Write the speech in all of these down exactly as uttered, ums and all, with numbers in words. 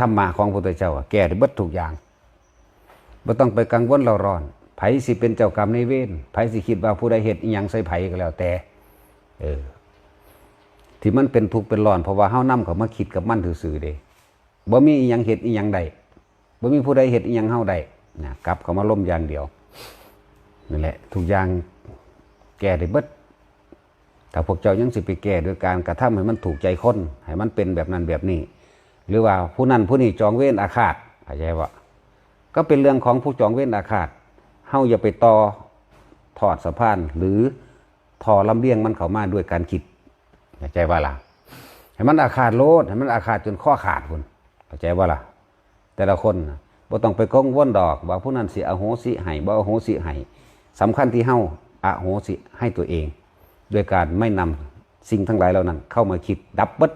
ธรรมะของพระพุทธเจ้าอะแก้ได้เบิดทุกอย่าง บ่ต้องไปกังวลเร่าร้อน ไผสิเป็นเจ้ากรรมนายเวร ไผสิคิดว่าผู้ใดเฮ็ดอิหยังใส่ไผก็แล้วแต่ เออ ที่มันเป็นทุกข์เป็นร้อน เพราะว่าเฮานำเข้ามาคิดกับมันซื่อๆเด้ บ่มีอิหยังเฮ็ดอิหยังได้ บ่มีผู้ใดเฮ็ดอิหยังเฮาได้นะ กลับเข้ามาลมอย่างเดียว นั่นแหละ ทุกอย่างแก้ได้เบิด ถ้าพวกเจ้ายังสิไปแก้โดยการกระทำให้มันถูกใจคน ให้มันเป็นแบบนั้นแบบนี้ หรือว่าผู้นั้นผู้นี้จองเวรอาฆาต เข้าใจบ่ ก็เป็นเรื่องของผู้จองเวรอาฆาต เฮาอย่าไปต่อทอดสะพาน หรือทอลำเลียงมันเข้ามาด้วยการคิด เข้าใจบ่ล่ะ ให้มันอาฆาตโลด ให้มันอาฆาตจนคอขาดพุ้น เข้าใจบ่ล่ะ แต่ละคนน่ะ บ่ต้องไปกังวลดอกว่าผู้นั้นสิอโหสิให้ บ่อโหสิให้ สำคัญที่เฮาอโหสิให้ตัวเอง ด้วยการไม่นำสิ่งทั้งหลายเหล่านั้นเข้ามาคิด ดับเบิด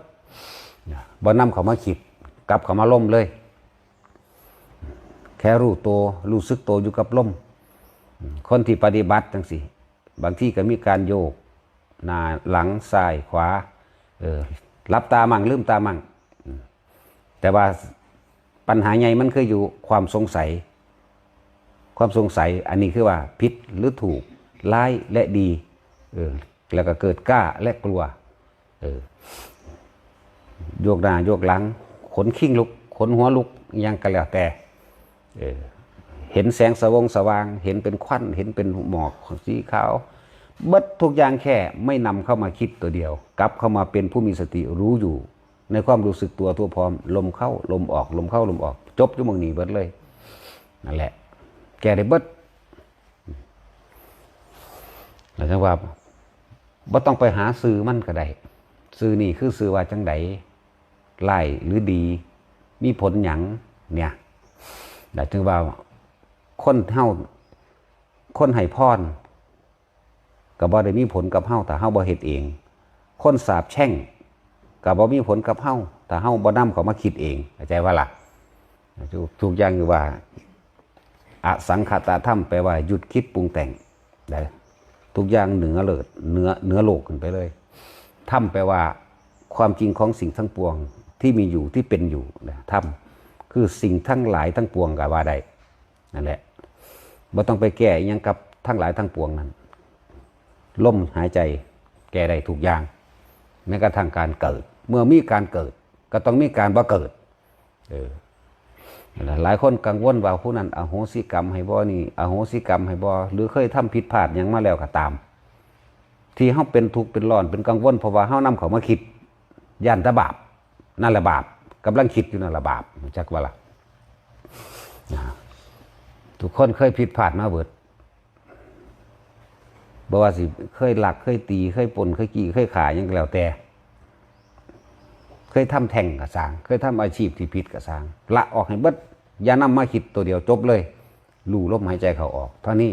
บ่นำเข้ามาคิด กลับเข้ามาลมเลย แค่รู้ตัว รู้สึกตัวอยู่กับลม คนที่ปฏิบัติจังซี่ บางทีก็มีการโยก หน้าหลัง ซ้ายขวา เออ หลับตามั่ง ลืมตามั่ง อืม แต่ว่าปัญหาใหญ่มันคืออยู่ความสงสัย ความสงสัย อันนี้คือว่าผิดหรือถูก ร้ายและดี เออ แล้วก็เกิดกล้าและกลัว เออ โยกหน้าโยกหลัง ขนคิงลุก ขนหัวลุก อิหยังก็แล้วแต่ เออ เห็นแสงสวงสว่าง เห็นเป็นควัน เห็นเป็นหมอกสีขาว เบิดทุกอย่างแค่ไม่นำเข้ามาคิดตัวเดียว กลับเข้ามาเป็นผู้มีสติรู้อยู่ ในความรู้สึกตัวทั่วพร้อม ลมเข้า ลมออก ลมเข้า ลมออก จบอยู่หม่องนี้เบิดเลย นั่นแหละ แก้ได้เบิด แล้วจังว่า บ่ต้องไปหาชื่อมันก็ได้ ชื่อนี่คือชื่อว่าจังใด ร้ายหรือดี มีผลหยัง เนี่ย แล้วจังว่า คนเฮา คนให้พร ก็บ่ได้มีผลกับเฮา ถ้าเฮาบ่เฮ็ดเอง คนสาปแช่ง ก็บ่มีผลกับเฮา ถ้าเฮาบ่นำเข้ามาคิดเอง เข้าใจบ่ล่ะ ทุก ทุกอย่างอยู่ว่า อสังขตธรรม แปลว่าหยุดคิดปรุงแต่ง นะ ทุกอย่างเหนือเลิศ เหนือ เหนือโลกขึ้นไปเลย ธรรม แปลว่า ความจริงของสิ่งทั้งปวงที่มีอยู่ ที่เป็นอยู่ นะ ธรรม คือสิ่งทั้งหลายทั้งปวงก็ว่าได้ นั่นแหละ บ่ต้องไปแก้อิหยังกับทั้งหลายทั้งปวงนั้น ลมหายใจแก้ได้ทุกอย่าง แม้กระทั่งการเกิด เมื่อมีการเกิด ก็ต้องมีการบ่เกิด เออ นั่นแหละ หลายคนกังวลว่าผู้นั้นอโหสิกรรมให้บ่ นี่อโหสิกรรมให้บ่ หรือเคยทำผิดพลาดหยังมาแล้วก็ตาม ที่เฮาเป็นทุกข์เป็นร้อนเป็นกังวล เพราะว่าเฮานำเข้ามาคิด ย้านแต่บาป นั่นแหละบาป กำลังคิดอยู่นั่นแหละบาป จักว่าล่ะ นะ ทุกคนเคยผิดพลาดมาเบิด บ่ว่าสิเคยลัก เคยตี เคยปล้น เคยจี้ เคยฆ่าหยังก็แล้วแต่ เคยทำแท้งก็ซ่าง เคยทำอาชีพที่ผิดก็ซ่าง ละออกให้เบิด อย่านำมาคิดตัวเดียว จบเลย รู้ลมหายใจเข้าออก เท่านี้